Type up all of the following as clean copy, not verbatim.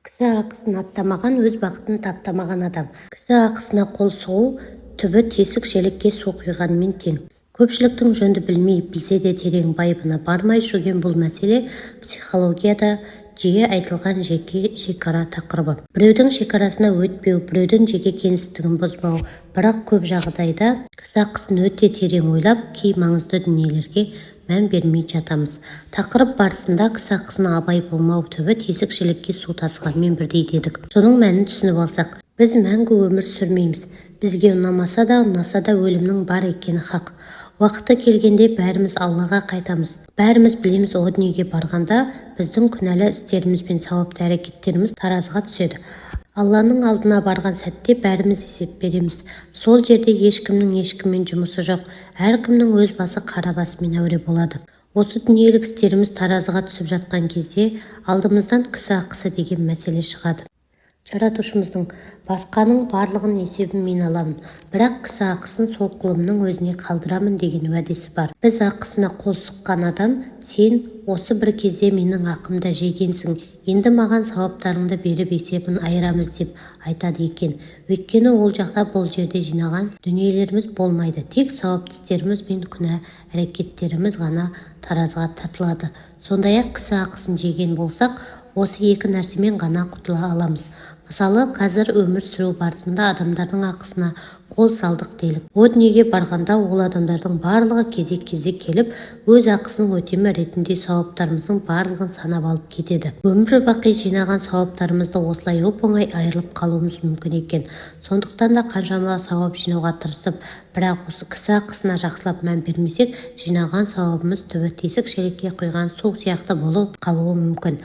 Кісі ақысын аттамаған, өз бақытын таптамаған адам. Кісі ақысына қол сұғу түбі тесік шелекке су құйғанмен тең. Көпшіліктің жөнді білмей, білсе де терең байыбына бармай жүрген бұл мәселе психологияда жиі айтылған жеке шекара тақырыбы. Біреудің шекарасына өтпеу, біреудің жеке кеңістігін бұзбау. Бірақ көп жағдайда кісі ақысын өте терең ойлап, кей маңызды дүниелерге мән бермей жатамыз. Тақырып барысында кісі ақысына абай болмау түбі тесік шелекке су тасығанмен бірдей дедік. Соның мәнін түсініп алсақ. Біз мәңгі өмір сүрмейміз. Бізге ұнамаса да, ұнаса да, өлімнің бар екені хақ. Уақыты келгенде бәріміз Аллаға қайтамыз. Бәріміз білеміз, о дүниеге барғанда біздің күнәлі істеріміз бен сауапты әрекеттеріміз таразыға түседі. Алланың алдына барған сәтте бәріміз есеп береміз. Сол жерде ешкімнің ешкіммен жұмысы жоқ. Әркімнің өз басы қара басымен әуре болады. Осы дүниелік істеріміз таразыға түсіп жатқан кезде алдымыздан кісі ақысы деген мәселе шығады. Жаратушымыздың: «Басқаның барлығын есебін мен аламын, бірақ кісі ақысын сол құлымның өзіне қалдырамын», – деген уәдесі бар. Біз ақысына қол сұққан адам: «Сен осы бір кезде менің ақымды жегенсің, енді маған сауаптарыңды беріп, есебін айырамыз», – деп айтады екен. Өйткені ол жақта бұл жерде жинаған дүниелеріміз болмайды, тек сауапты істеріміз бен күнә әрекеттеріміз ғана таразыға тартылады. Сондай-ақ кісі ақысын жеген болсақ, осы екі нәрсемен ғана құтыла аламыз. Мысалы, қазір өмір сүру барысында адамдардың ақысына қол салдық делік. О дүниеге барғанда ол адамдардың барлығы кезек-кезек келіп, өз ақысының өтемі ретінде сауаптарымыздың барлығын санап алып кетеді. Өмір бақи жинаған сауаптарымызды осылай оп-оңай айырылып қалуымыз мүмкін екен. Сондықтан да қаншама сауап жинауға тырысып, бірақ осы кісі ақысына жақсылап мән бермесек, жинаған сауабымыз түбі тесік шелекке құйған су сияқты болып қалуы мүмкін.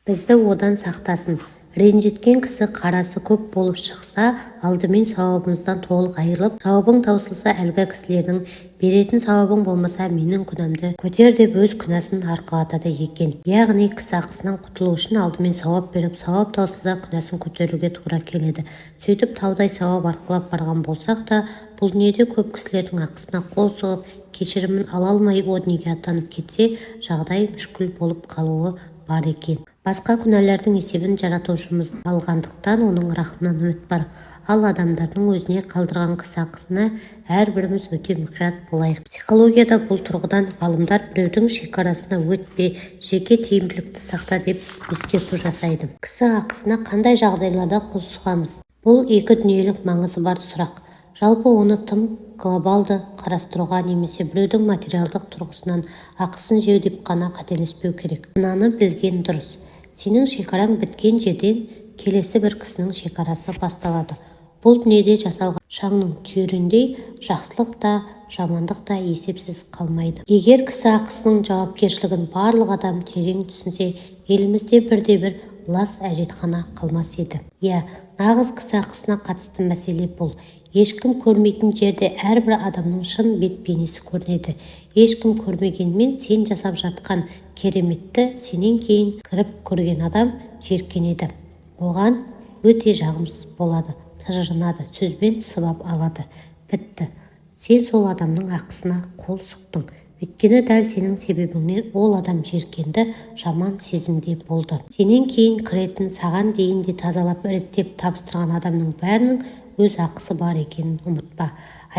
Бізді одан сақтасын. Ренжіткен кісі қарасы көп болып шықса, алдымен сауабымыздан толық айырылып, сауабың таусылса, әлгі кісілердің беретін сауабың болмаса, менің күнәмді көтер деп өз күнәсін арқалатады екен. Яғни кісі ақысынан құтылу үшін алдымен сауап беріп, сауап таусылса, күнәсін көтеруге тура келеді. Сөйтіп таудай сауап арқалап барған болсақ та, бұл дүниеде көп кісілердің ақысына қол сұғып, кешірімін ала алмай о дүниеге аттанып кетсе, жағдай мүшкіл болып қалуы бар екен. Басқа күнәлардың есебін Жаратушымыз алғандықтан, оның рахымынан үміт бар. Ал адамдардың өзіне қалдырған кісі ақысына әрбіріміз өте мұқият болайық. Психологияда бұл тұрғыдан ғалымдар біреудің шекарасына өтпе, жеке тиімділікті сақта деп ескерту жасайды. Кісі ақысына қандай жағдайларда қол сұғамыз? Бұл екі дүниелік маңызы бар сұрақ. Жалпы оны тым глобалды қарастыруға немесе біреудің материалдық тұрғысынан ақысын жеу деп қана қателеспеу керек. Мынаны білген дұрыс: сенің шекараң біткен жерден келесі бір кісінің шекарасы басталады. Бұл дүниеде жасалған шаңның түйіріндей жақсылық та, жамандық та есепсіз қалмайды. Егер кісі ақысының жауапкершілігін барлық адам терең түсінсе, елімізде бірде-бір лас әжетхана қалмас еді. Иә, нағыз кісі ақысына қатысты мәселе бұл. Ешкім көрмейтін жерде әрбір адамның шын бет-бейнесі көрінеді. Ешкім көрмегенмен, сен жасап жатқан кереметті сенен кейін кіріп көрген адам жиіркенеді, оған өте жағымсыз болады, тыжырынады, сөзбен сыбап алады. Бітті, сен сол адамның ақысына қол сұқтың. Өйткені дәл сенің себебіңнен ол адам жиіркенді, жаман сезімде болды. Сенен кейін кіретін, саған дейін де тазалап, реттеп табыстырған адамның бәрінің өз ақысы бар екенін ұмытпа.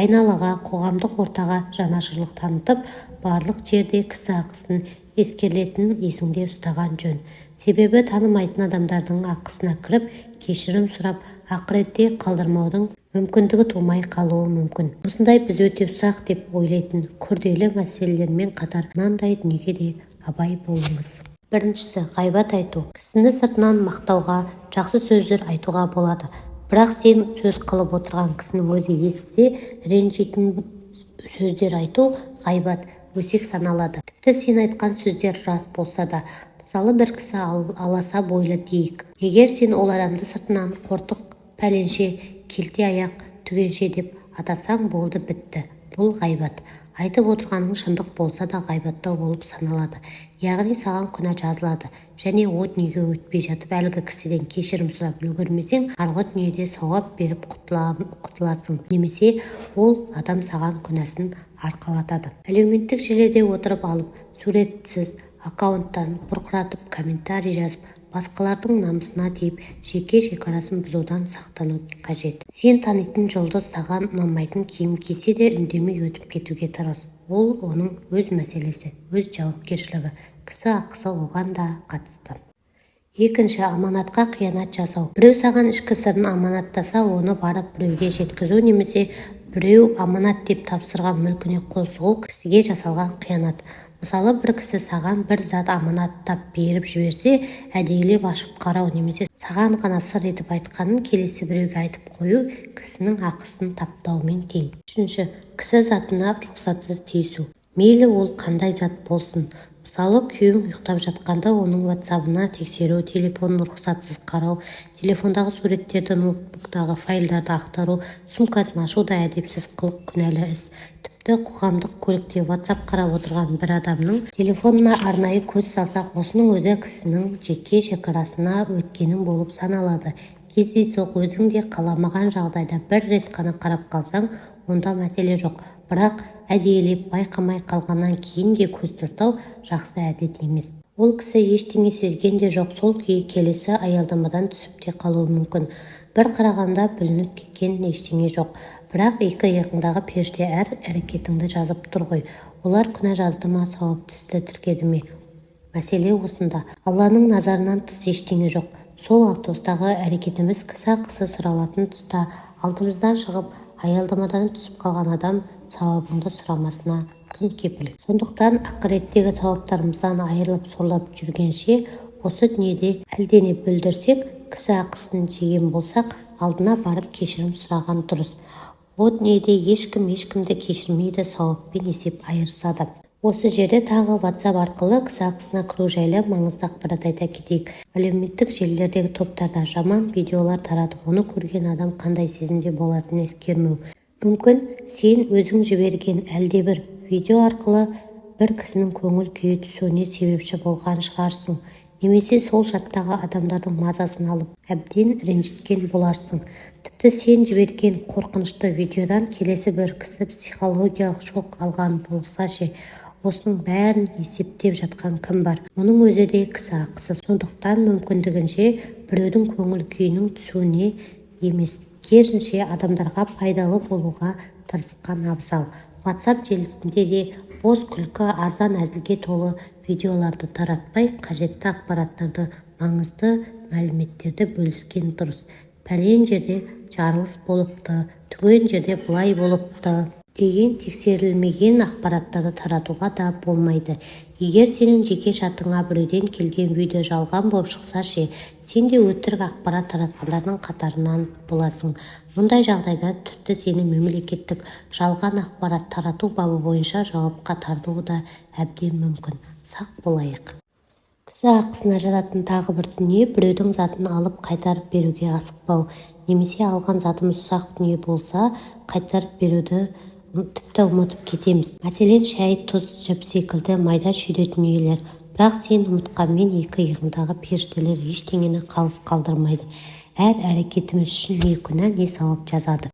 Айналаға, қоғамдық ортаға жанашырлық танытып, барлық жерде кісі ақысын ескерілетінін есіңде ұстаған жөн. Себебі танымайтын адамдардың ақысына кіріп, кешірім сұрап, ақыретте қалдырмаудың мүмкіндігі тумай қалуы мүмкін. Осындай біз өте ұсақ деп ойлайтын күрделі мәселелермен қатар мынандай дүниеге де абай болыңыз. Біріншісі – ғайбат айту. Кісіні сыртынан мақтауға, жақсы сөздер айтуға болады. Бірақ сен сөз қылып отырған кісінің өзі естісе ренжитін сөздер айту ғайбат, өсек саналады. Тіпті сен айтқан сөздер рас болса да. Мысалы, бір кісі аласа бойлы дейік. Егер сен ол адамды сыртынан қортық, пәленше, келте аяқ, түгенше деп атасаң, болды, бітті, бұл ғайбат. Айтып отырғаның шындық болса да, ғайбаттау болып саналады. Яғни саған күнә жазылады және о дүниеге өтпей жатып әлгі кісіден кешірім сұрап үлгермесең, арғы дүниеде сауап беріп құтыласың немесе ол адам саған күнәсін арқалатады. Әлеуметтік желіде отырып алып, суретсіз аккаунттан бұрқыратып комментарий жазып, Басқалардың намысына тиіп, жеке шекарасын бұзудан сақтану қажет. Сен танитын жұлдыз саған ұнамайтын киім кисе де үндемей өтіп кетуге тырыс. Ол оның өз мәселесі, өз жауапкершілігі. Кісі ақысы оған да қатысты. Екінші, аманатқа қиянат жасау. Біреу саған ішкі сырын аманаттаса, оны барып біреуге жеткізу немесе біреу аманат деп тапсырған мүлкіне қол сұғу кісіге жасалған қиянат. Мысалы, бір кісі саған бір зат аманаттап беріп жіберсе, әдейілеп ашып қарау немесе саған ғана сыр етіп айтқанын келесі біреуге айтып қою кісінің ақысын таптаумен тең. Үшінші, кісі затына рұқсатсыз тиісу. Мейлі ол қандай зат болсын. Мысалы, күйеуің ұйықтап жатқанда оның ватсабына тексеру, телефонын рұқсатсыз қарау, телефондағы суреттерді, ноутбуктағы файлдарды ақтару, сумкасын ашу да әдепсіз қылық, күнәлі іс. Тіпті қоғамдық көлікте ватсап қарап отырған бір адамның телефонына арнайы көз салсақ, осының өзі кісінің жеке шекарасына өткенің болып саналады. Кездейсоқ, өзің де қаламаған жағдайда бір рет қана қарап қалсаң, онда мәселе жоқ. Бірақ әдейілеп байқамай қалғаннан кейін де көз тастау жақсы әдет емес. Ол кісі ештеңе сезген де жоқ, сол күйі келесі аялдамадан түсіп те қалуы мүмкін. Бір қарағанда бүлініп кеткен ештеңе жоқ. Бірақ екі иығыңдағы періште әр әрекетіңді жазып тұр ғой. Олар күнә жазды ма, сауапты істі тіркеді ме? Мәселе осында. Алланың назарынан тыс ештеңе жоқ. Сол автобустағы әрекетіміз кісі ақысы сұралатын тұста алдымыздан шығып, аялдамадан түсіп қалған адам сауабыңды сұрамасына кім кепіл? Сондықтан ақыреттегі сауаптарымыздан айырылып сорлап жүргенше, осы дүниеде әлдене бүлдірсек, кісі ақысын жеген болсақ, алдына барып кешірім сұраған дұрыс. О дүниеде ешкім ешкімді кешірмейді, сауаппен есеп айырысады. Осы жерде тағы WhatsApp арқылы кісі ақысына кіру жайлы маңызды ақпарат айта кетейік. Әлеуметтік желілердегі топтарда жаман видеолар таратып, оны көрген адам қандай сезімде болатынын ескермеу. Мүмкін, сен өзің жіберген әлдебір видео арқылы бір кісінің көңіл күйі түсуіне себепші болған шығарсың. Немесе сол чаттағы адамдардың мазасын алып, әбден ренжіткен боларсың. Тіпті сен жіберген қорқынышты видеодан келесі бір кісі психологиялық шок алған болса ше, осының бәрін есептеп жатқан кім бар? Мұның өзі де кісі ақысы. Сондықтан мүмкіндігінше біреудің көңіл күйінің түсуіне емес, керісінше адамдарға пайдалы болуға тырысқан абзал. WhatsApp желісінде де бос күлкі, арзан әзілге толы видеоларды таратпай, қажетті ақпараттарды, маңызды мәліметтерді бөліскен дұрыс. Пәлен жерде жарылыс болыпты, түген жерде былай болыпты деген тексерілмеген ақпараттарды таратуға да болмайды. Егер сенің жеке чатыңа біреуден келген видео жалған болып шықса ше, сен де өтірік ақпарат таратқандардың қатарынан боласың. Мұндай жағдайда тіпті сені мемлекеттік жалған ақпарат тарату бабы бойынша жауапқа тартуы да әбден мүмкін. Сақ болайық. Кісі ақысына жататын тағы бір дүние біреудің затын алып қайтарып беруге асықпау. Немесе алған затымыз ұсақ дүние болса, қайтарып беруді тіпті ұмытып кетеміз. Мәселен, шай, тұз, жіп секілді майда-шүйде дүниелер. Бірақ сен ұмытқанмен екі иығыңдағы періштелер ештеңені қалыс қалдырмайды. Әр әрекетіміз үшін не күнә, не сауап жазады.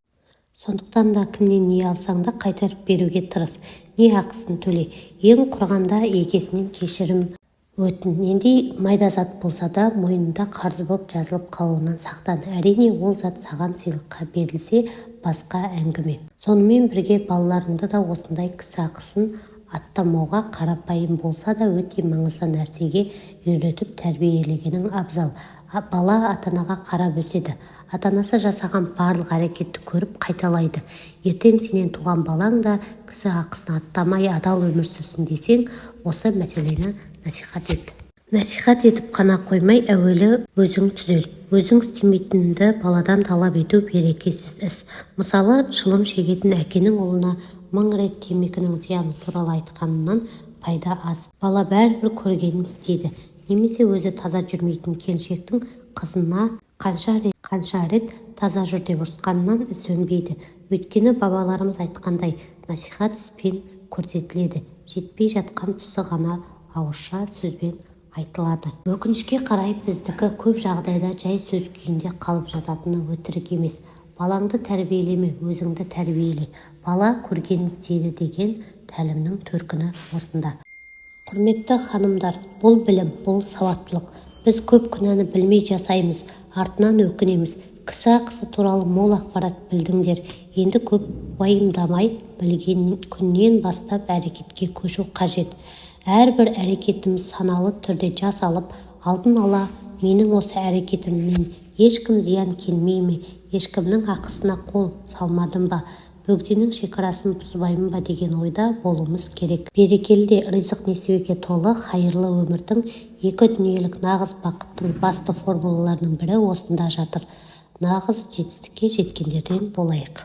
Сондықтан да кімнен не алсаң да қайтарып беруге тырыс, не ақысын төле. Ең құрығанда егесінен кешірім өтін. Нендей майда зат болса да мойнында қарыз боп жазылып қалуынан сақтан. Әрине, ол зат саған сыйлыққа берілсе, басқа әңгіме. Сонымен бірге балаларыңды да осындай кісі ақысын аттамауға, қарапайым болса да өте маңызды нәрсеге үйретіп тәрбиелегенің абзал. Бала ата-анаға қарап өседі. Ата-анасы жасаған барлық әрекетті көріп қайталайды. Ертең сенен туған балаң да кісі ақысын аттамай адал өмір сүрсін десең, осы мәселені насихат ет. Насихат етіп қана қоймай, әуелі өзің түзел. Өзің істемейтінді баладан талап ету берекесіз іс. Мысалы, шылым шегетін әкенің ұлына 1000 рет темекінің зияны туралы айтқанынан пайда аз. Бала бәрібір көргенін істейді. Немесе өзі таза жүрмейтін келіншектің қызына қанша рет таза жүр деп ұрысқанынан іс өнбейді. Өйткені бабаларымыз айтқандай, насихат іспен көрсетіледі. Жетпей жатқан тұсы ғана ауызша сөзбен айтылады. Өкінішке қарай, біздікі көп жағдайда жай сөз күйінде қалып жататыны өтірік емес. Балаңды тәрбиелеме, өзіңді тәрбиеле. Бала көргенін істейді деген тәлімнің төркіні осында. Құрметті ханымдар, бұл білім, бұл сауаттылық. Біз көп күнәні білмей жасаймыз, артынан өкінеміз. Кісі ақысы туралы мол ақпарат білдіңдер. Енді көп уайымдамай, білген күннен бастап әрекетке көшу қажет. Әрбір әрекетіміз саналы түрде жасалып, алдын ала менің осы әрекетімнен ешкім зиян келмей ме, ешкімнің ақысына қол салмадым ба, бөгденің шекарасын бұзбаймын ба деген ойда болуымыз керек. Берекелі де ризық-несібеге толы хайырлы өмірдің, екі дүниелік нағыз бақыттың басты формулаларының бірі осында жатыр. Нағыз жетістікке жеткендерден болайық.